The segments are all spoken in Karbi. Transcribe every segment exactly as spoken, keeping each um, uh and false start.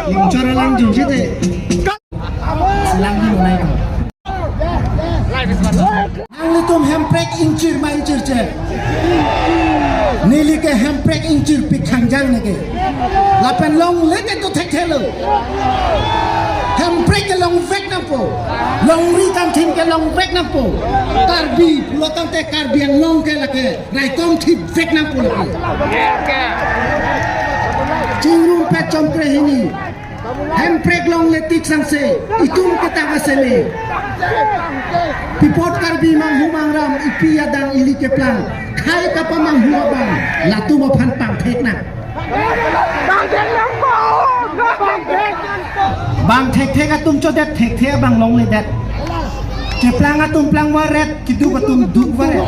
Chora lang jun site. Lang di nai ko. Nanglitum hemprek ingchir ma ingchirche. Neli ke hemprek ingchirpik khangjang neke. Lapen longle ke to thekthelo. Hemprek ke longvek nangpo. Longri kangthin ke longvek nangpo. Karbi pulo tangte Karbi Anglong ke lake raikom thipvek nangpo lake. Chingrumpet chomkre hini. Hemprek longle tik sangse, itum ketang aseme. Pi apot Karbi manghu mangram, ipi adang ili keplang. Khei kapamanghu abang, latum aphan pangthek nang. Bang thekthek atum chodet, thekthe abang longledet. Keplang atum plangvaret, keduk atum dukvaret.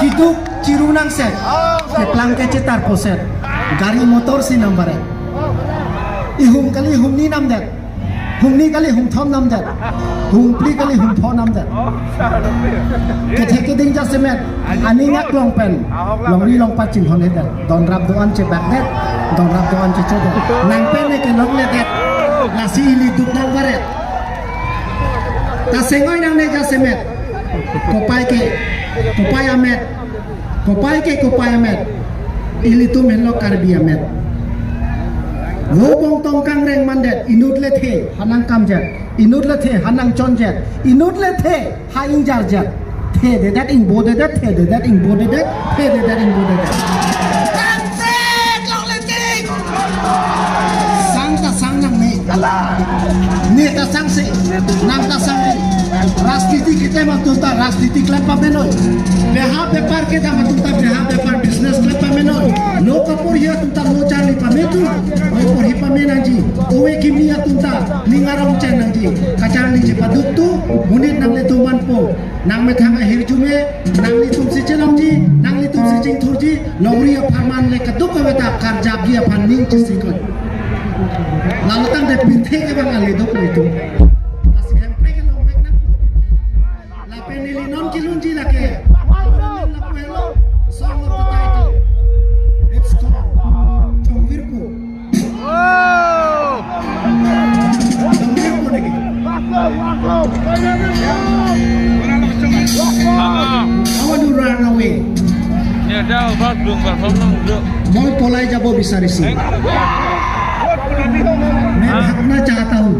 Keduk chiru nangset, keplang ke chetarposet. Gari motor si nangvaret. Ihum kali humni namdet. Humni kali humthom namdet. Humphli kali humpho namdet. Kethek keding jasemet. Aning aklong pen longri longpat chinghonhedet. Donrap do-an chebakdet. Donrap do-an chechodet. Nang pen ne ke longledet. Lasi ili duk nangvaret. Ta sengoi nangne jasemet. Kopai ke, kopai amet. Kopai ke kopai amet. Ilitum henlo Karbi amet. Vo bongtong kangreng mandet, inut lethe, ha nangkamjet. Inut lethe, ha nangchonjet. Inut lethe, ha ingjarjet. Thededet ingbodedet, thededet ingbodedet, thededet ingbodedet. Sang ta sang nangne. Ne ta sangse. Nang ta sangre. Rajniti keklem atum ta rajniti klem pamenoi. Beha bepar kedam atum ta beha bepar business klem pamenoi. Lo kaporhi atum ta lo charli pametu. Oi porhi pame nangji. Ove kimi atum ta ning arong chen nangji. Kacharli chepaduk tu. Monit nanglitum manpo. Nangmethang ahirjume, nanglitum si chelongji, nanglitum si chingthurji, longri apharman le keduk kave ta karjapji aphan ning chesikoi. Lalo tangte pirthe ke bang ale dok lo itum. Lasi hemprek ke longvek nang. Lapen neli non kelunji lake. Lapu helo, song of the title. It's called Chongvirpo. Oh! Don't give money. I want to run away. Moi polai jabo bisariso. Main bhagna chahta hu.